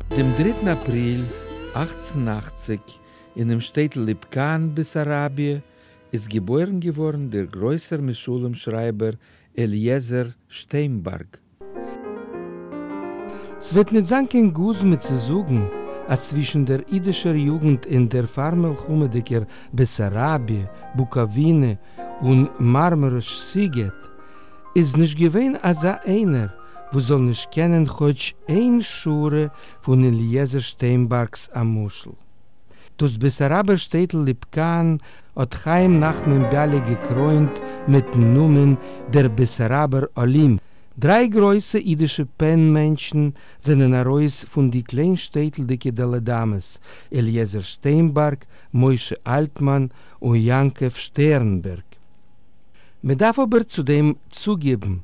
דעם דריטן אפריל 1880 אינעם שטעטל ליפקאן, בעסאראביע, איז געבוירן געווארן דער גרויסער משלים שרייבער אליעזר שטיינבארג. ס'וועט ניט זיין קיין גוזמא צו זאגן, אז צווישן דער אידישער יוגנט אין דער פארמלחמה'דיגער בעסאראביע, בוקאווינע און מארמאראש סיגעט, איז נישט געווען אזא איינער וואס זאל נישט קענען כאטש איין שורה פון אליעזר שטיינבארג'ס א משל. דאס בעסאראבער שטעטל ליפקאן האט חיים נחמן ביאליק געקרוינט מיטן נאמען דער בעסאראבער אלימפ. דריי גרויסע אידישע פען-מענטשן זענען ארויס פון די קליינשטעטלדיגע ד' אמות, אליעזר שטיינבארג, משה אלטמאן און יעקב שטערנבערג. מען דארף אבער צו דעם צוגעבן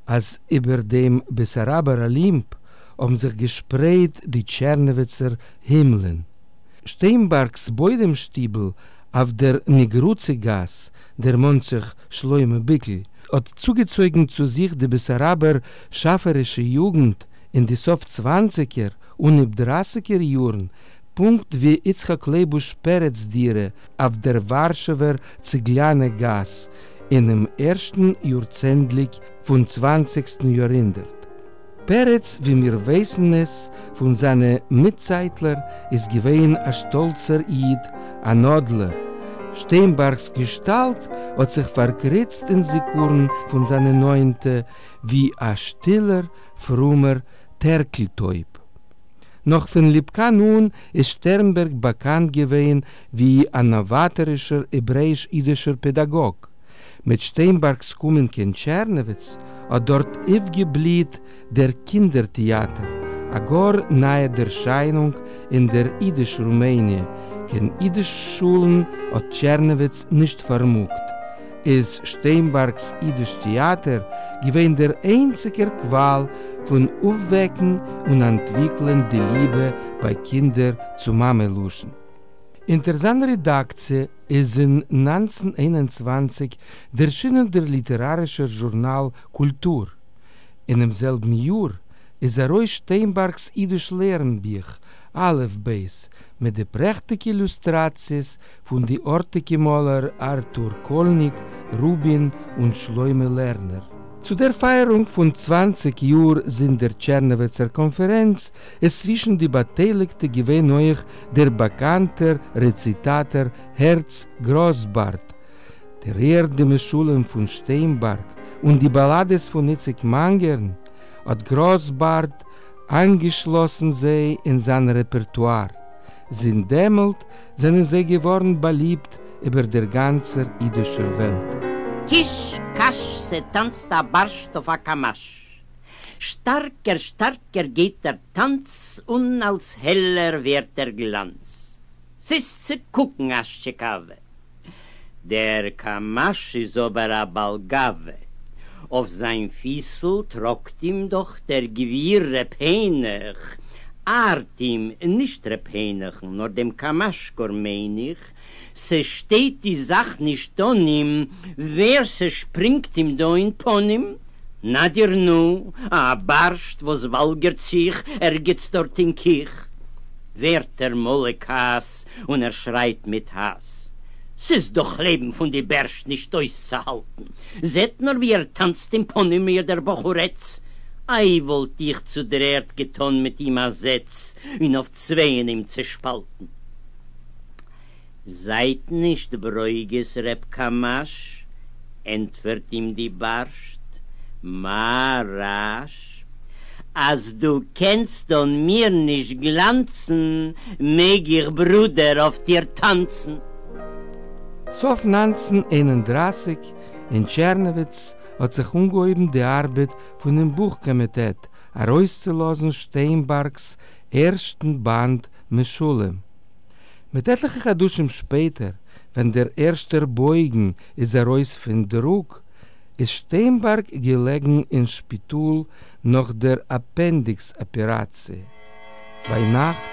אז איבער דעם בעסאראבער אלימפ האבן זיך געשפרייט די טשערנאוויצער הימלען. שטיינבארג'ס בוידעם שטיבל אויף דער נגרוצי גאס, דערמאנט זיך שלמה ביקל, האט צוגעצויגן צו זיך די בעסאראבער שאפערישע יוגנט אין די סוף צוואנציגער און דרייסיגער יארן, פונקט ווי יצחק לייבוש פרץ דירה אויף דער ווארשעווער ציגליאנע גאס אינעם ערשטן יארצענדליק פון צוואנציגסטן יארהונדערט. פרץ, ווי מיר ווייסן עס פון זיינע מיטצייטלער, איז געווען א שטאלצער איד, אן אדלער. שטיינבארג'ס געשטאלט האט זיך פארקריצט אין זיכרון פון זיינע נאענטע ווי א שטילער, פרומער טערקלטויב. נאך פון ליפקאן אן איז שטערנבערג באקאנט געווען ווי א נאוואטארישער העברעאיש-אידישער פעדאגאג. מיט שטיינבארג'ס קומען קיין טשערנאוויץ האט דארט אויפגעבליהט דער קינדער טעאטער, א גאר נייע ערשיינונג אין דער אידיש רומעניע, קיין אידיש שולן האט טשערנאוויץ נישט פארמאגט, איז שטיינבארג'ס אידיש טעאטער געווען דער איינציגער קוואל פון אויפוועקן און אנטוויקלען די ליבע ביי קינדער צו מאמע לשון. אונטער זיין רעדאקציע איז אין 1921 דערשינען דער ליטערארישער זשורנאל קולטור. אינעם זעלבן יאר איז ארויס שטיינבארג'ס אידיש לערנבוך אלף בית מיט די פרעכטיגע אילוסטראציעס פון די ארטיגע מאלער ארטור קאלניק, רובין און שלמה לערנער. צו דער פייערונג פון 20 יאר זינט דער טשערנאוויצער קאנפערענץ איז צווישן די באטייליגטע געווען אויך דער באקאנטער רעציטאטער הערץ גראסבארד. דערהערט די משלים פון שטיינבארג און די באלאדעס פון איציק מאנגערן, האט גראסבארד איינגעשלאסן זיי אין זיין רעפערטואר. זינט דעמאלט זענען זיי געווארן באליבט איבער דער גאנצער אידישער וועלט. קיש, קאש, ס'טאנצט א בארשט אויף א קאמאש. שטארקער, שטארקער גייט דער טאנץ און אלץ העלער ווערט דער גלאנץ. ס'איז צו קוקן אזש טשיקאווע. דער קאמאש איז אבער א בעל גאווה. אויף זיין פיסל טראגט אים דאך דער גביר ר' העניך. ארט אים, נישט ר' העניך'ן, נאר דעם קאמאש גאר מיין איך, ס'שטייט די זאך נישט אן אים, ווער ס'שפרינגט אים דא אין פנים. נא דיר נו, א בארשט וואס וואלגערט זיך ערגעץ דארט אין קיך. ווערט ער מלא כעס און ער שרייט מיט האס, ס'איז דאך לעבן פון די בערשט נישט אויסצוהאלטן, זעט נאר ווי ער טאנצט אין פנים מיר דער בחורעץ, איי וואלט איך צו דר'ערד געטאן מיט אים א זעץ און אויף צווייען אים צעשפאלטן. זייט נישט ברוגז ר' קאמאש, ענטפערט אים די בארשט, מה רעש? אז דו קענסט אן מיר נישט גלאנצן, מעג איך ברודער אויף דיר טאנצן. סוף 1931 אין טשערנאוויץ האט זיך אנגעהויבן די ארבעט פונעם בוך קאמיטעט ארויסצולאזן שטיינבארג'ס ערשטן באנד משלים. מיט עטליכע חדשים שפעטער, ווען דער ערשטער בויגן איז ארויס פון דרוק, איז שטיינבארג געלעגן אין שפיטאל נאך דער אפענדיקס אפעראציע. ביינאכט,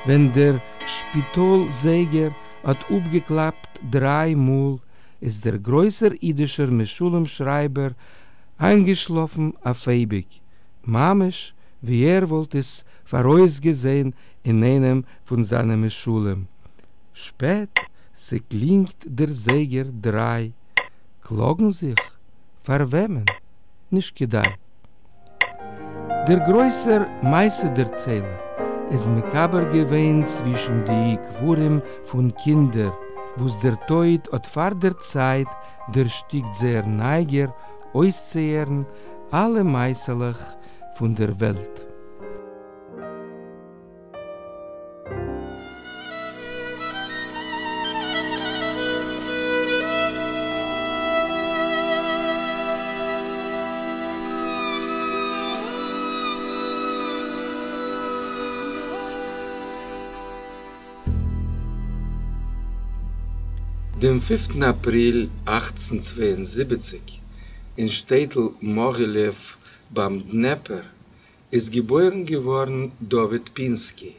ווען דער שפיטאל זייגער האט אפגעקלאפט דריי מאל, איז דער גרויסער אידישער משלים שרייבער איינגעשלאפן אויף אייביג, ממש. ווי ער וואלט עס פאראויסגעזען אין איינעם פון זיינע משלים. שפעט, ס'קלינגט דער זייגער דריי. קלאגן זיך? פאר וועמען? נישט כדאי. דער גרויסער מעשה-דערציילער איז מקבר געווען צווישן די קברים פון קינדער, וואס דער טויט האט פאר דער צייט דערשטיקט זייער נייגער אויסצוהערן אלע מעשה'לעך פון דער וועלט. דעם פֿינפֿטן אפריל 1872, אין שטעטל מאגילעוו ביים דנעפער, איז געבוירן געווארן דוד פינסקי,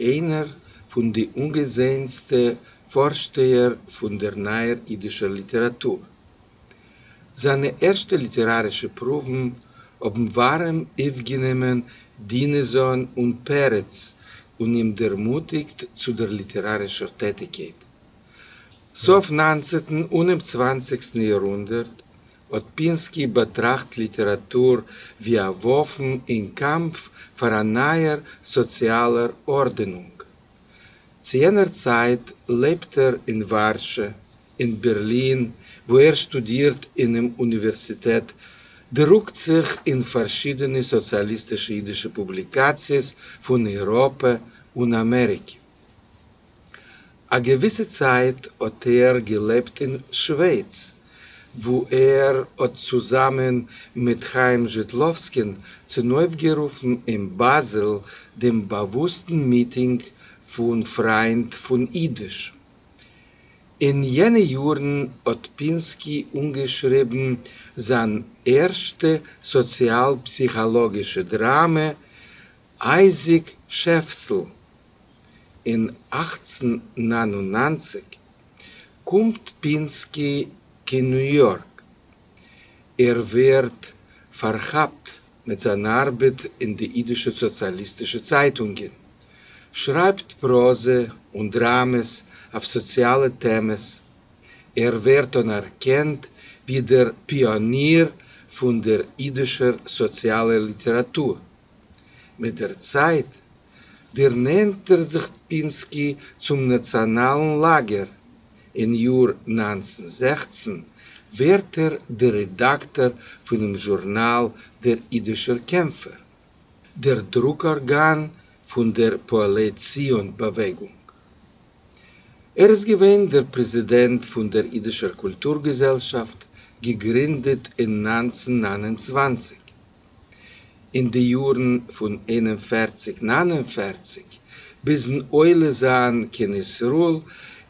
איינער פון די אנגעזעענסטע פארשטייער פון דער נייער אידישער ליטעראטור. זיינע ערשטע ליטערארישע פרואוון האבן ווארעם אויפגענומען דינעזאן און פרץ און אים דערמוטיגט צו דער ליטערארישער טעטיקייט. סוף ניינצנטן און צוואנציגסטן יארהונדערט האט פינסקי באטראכט ליטעראטור ווי א וואפן אין קאמף פאר א נייער סאציאלער ארדענונג. צו יענער צייט לעבט ער אין ווארשע, אין בערלין, וואו ער שטודירט אינעם אוניווערסיטעט, דרוקט זיך אין פארשידענע סאציאליסטישע אידישע פובליקאציעס פון אייראפע און אמעריקע. א געוויסע צייט האט ער געלעבט אין שווייץ, וואו ער האט צוזאמען מיט חיים זשיטלאווסקין צונויפגערופן אין באזעל דעם באוואוסטן מיטינג פון פריינד פון אידיש. אין יענע יארן האט פינסקי אנגעשריבן זיין ערשטע סאציאל-פסיכאלאגישע דראמע אייזיק שעפסל. אין 1899 קומט פינסקי קיין ניו יארק. ער ווערט פארכאפט מיט זיין ארבעט אין די אידישע סאציאליסטישע צייטונגען, שרייבט פראזע און דראמעס אויף סאציאלע טעמעס. ער ווערט אנערקענט ווי דער פיאניר פון דער אידישער סאציאלער ליטעראטור. מיט דער צייט דערנענטערט זיך פינסקי צום נאציאנאלן לאגער. אין יאר 1916 ווערט ער דער רעדאקטאר פונעם זשורנאל דער אידישער קעמפער, דער דרוק-ארגאן פון דער פועלי ציון באוועגונג. ער איז געווען דער פרעזידענט פון דער אידישער קולטור געזעלשאפט, געגרינדעט אין 1929. אין די יארן פון 41-49 ביזן עולה זיין קיין ישראל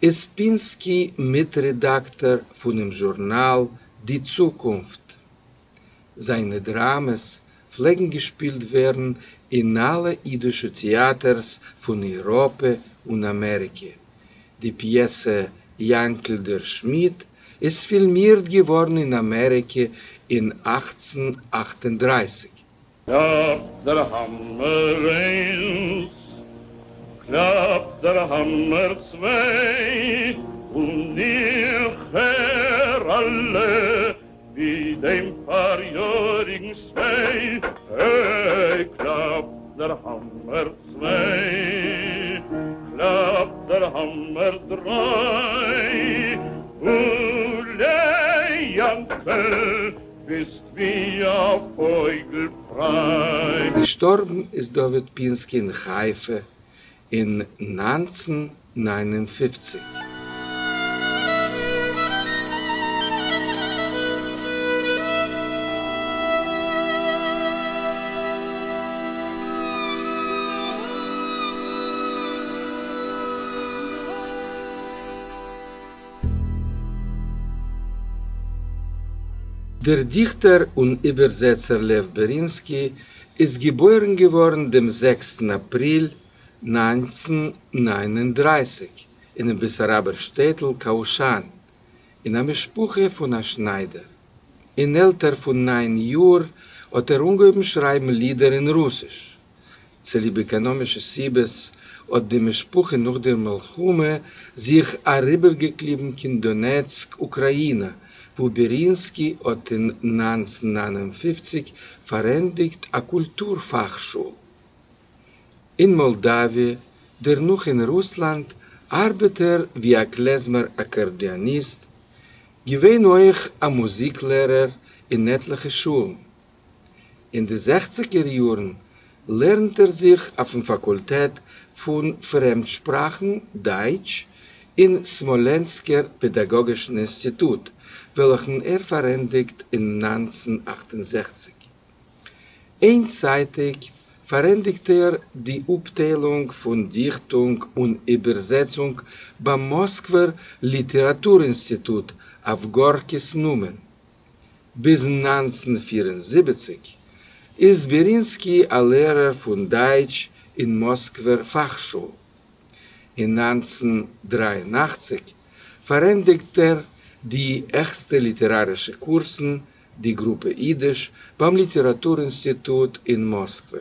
איז פינסקי מיטרעדאקטאר פונעם זשורנאל די צוקונפט. זיינע דראמעס פלעגן געשפילט ווערן אין אלע אידישע טעאטערס פון אייראפע און אמעריקע. די פיעסע יאנקל דער שמיד איז פילמירט געווארן אין אמעריקע אין 1838. קלאַפּט דער האַמער איינס, קלאַפּט דער האַמער צוויי, און איך הער אַלע ווי דעם פאַריאָריגן שניי. היי, קלאַפּט דער האַמער צוויי, קלאַפּט דער האַמער דריי, אולע, יאַנקל, ביסט ווי אַ פויגל פריי. געשטארבן איז דוד פינסקי אין חיפה אין 1959. דער דיכטער און איבערזעצער לעוו בערינסקי איז געבוירן געווארן דעם זעקסטן אפריל 1939 אינעם בעסאראבער שטעטל קאושאן, אין א משפחה פון א שניידער. אין עלטער פון ניין יאר האט ער אנגעהויבן שרייבן לידער אין רוסיש. צוליב עקאנאמישע סיבות האט די משפחה נאך דער מלחמה זיך אריבערגעקליבן קיין דאנעצק, אוקראינע, וואו בערינסקי האט אין 1959 פארענדיגט א קולטור פאכשול. אין מאלדאוויע, דערנאך אין רוסלאנד, ארבעט ער ווי א קלעזמער אקארדיאניסט, געווען אויך א מוזיק לערער אין עטליכע שולן. אין די זעכציגער יארן לערנט ער זיך אויפן פאקולטעט פון פרעמדשפראכן, דייטש, אין סמאלענסקער פעדאגאגישן אינסטיטוט, וועלכן ער פארענדיגט אין 1968. איינצייטיג פארענדיגט ער די אפטיילונג פון דיכטונג און איבערזעצונג ביים מאסקווער ליטעראטור אינסטיטוט אויף גארקי'ס נאמען. ביז 1974 איז בערינסקי א לערער פון דייטש אין מאסקווער פאכשול. אין 1983 פארענדיגט ער די העכסטע ליטערארישע קורסן, די גרופע אידיש, ביים ליטעראטור אינסטיטוט אין מאסקווע.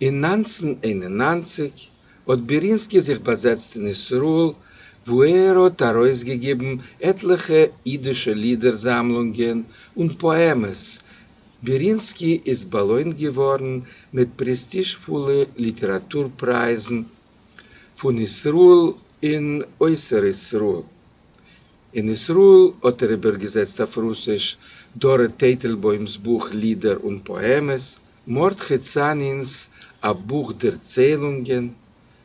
אין 1991 האט בערינסקי זיך באזעצט אין ישראל, וואו ער האט ארויסגעגעבן עטליכע אידישע לידער זאמלונגען און פאעמעס. בערינסקי איז באלוינט געווארן מיט פרעסטיזשפולע ליטעראטור פרייזן פון ישראל און אויסער ישראל. אין ישראל האט ער איבערגעזעצט אויף רוסיש דארע טייטלבוים'ס בוך לידער און פאעמעס, מרדכי צאנינ'ס א בוך דערציילונגען,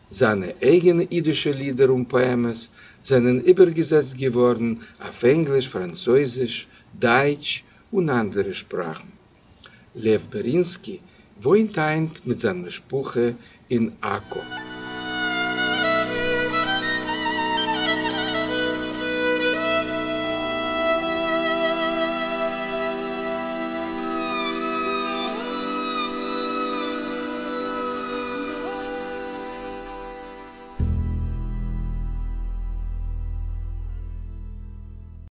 זיינע אייגענע אידישע לידער און פאעמעס זענען איבערגעזעצט געווארן אויף ענגליש, פראנצויזיש, דייטש און אנדערע שפראכן. לעוו בערינסקי וואוינט היינט מיט זיין משפחה אין עכו.